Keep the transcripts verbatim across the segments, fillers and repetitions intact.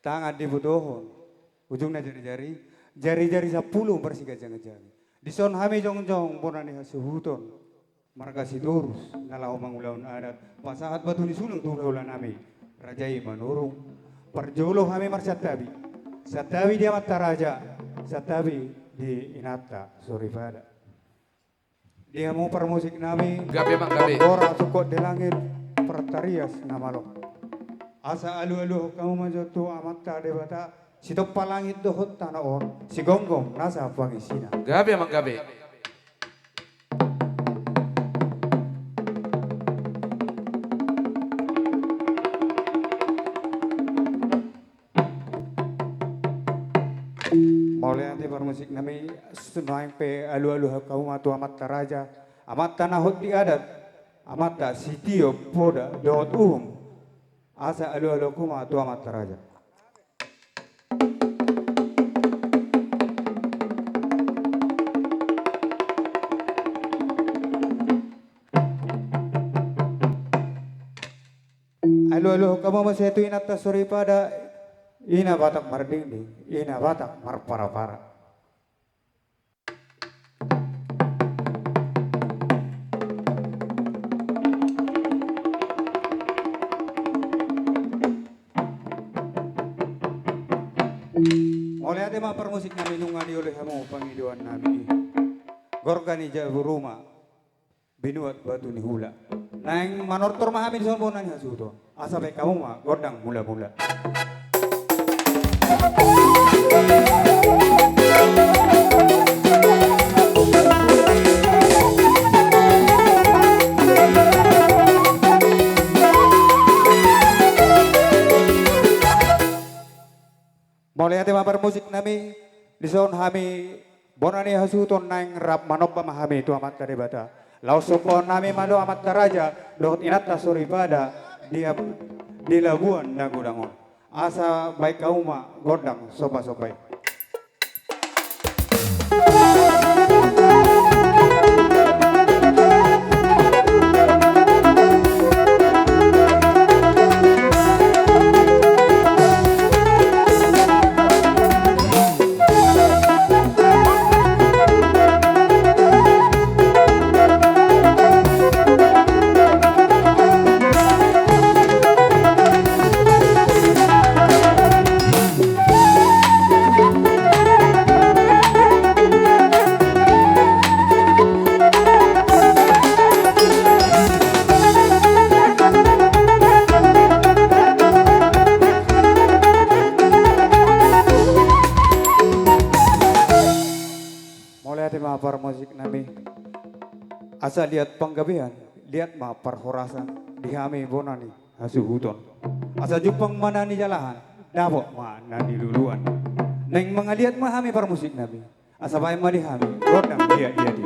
Tangan dibotohon, ujungna jari-jari, jari-jari sampulu marsiganjang-ganjangi. Dison hami jongjong bona ni hasuhuton, marga Sitorus, na laho mangulahon adat, pasahat batu ni sulung tu hulahula nami, raja i Manurung. Parjolo hami marsantabi, santabi di amanta raja, santabi di inanta soripada. Di hamu parmusik nami, gabe ma gabe. Gora sungkot di langit, partarias na malo. Asa alualuhon hamu ma jo tu Amanta Debata, sitompa langit dohot tano on, sigomgom nasa pangisina. Gabe ma gabe. Mauliate parmusik nami, naeng pe alualuhon hamu ma tu amanta raja, amanta na hot di adat, amanta sitio poda dohot uhum. Asa alualuhon hamu ma tu amanta raja. Alualuhon hamu muse tu inanta soripada, ina Batak mardingding, ina Batak marparapara. Mauliate ma parmusik nami, nunga dioloi hamu pangidoan nami i. Gorga ni jabu ruma, binuat batu ni hula. Naeng manortor ma hami dison bona ni hasuhuton. Asa baen hamu ma gondang mulamula. Mauliate ma parmusik nami, dison hami bona ni hasuhuton naeng rap manomba ma hami tu Amanta Debata. Laos sombahon nami ma do amanta raja dohot inanta soripada di, di labuan na godang on. Asa baen hamu ma gondang sombasomba i. Mauliate ma parmusik nami. Asa liat panggabean, liat ma parhorasan di hami bona ni hasuhuton. Asa jumpang ma na nijalahan, dapot ma na niluluan. Naeng mangaliat ma hami parmusik nami. Asa baen ma di hami gondang liat-liat i.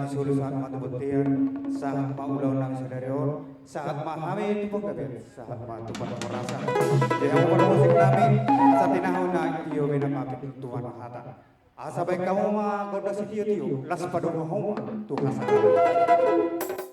solu sahat ma tu bontean, sahat ma ulaon nami sadari on, sahat ma hami tu panggabean, sahat ma tu parhorasan. Jadi hamu parmusik nami, satinahon na tio be na mampir tu hata. Asa baen hamu ma gondang sitio-tio, laos padomu hamu ma tu hasahatan.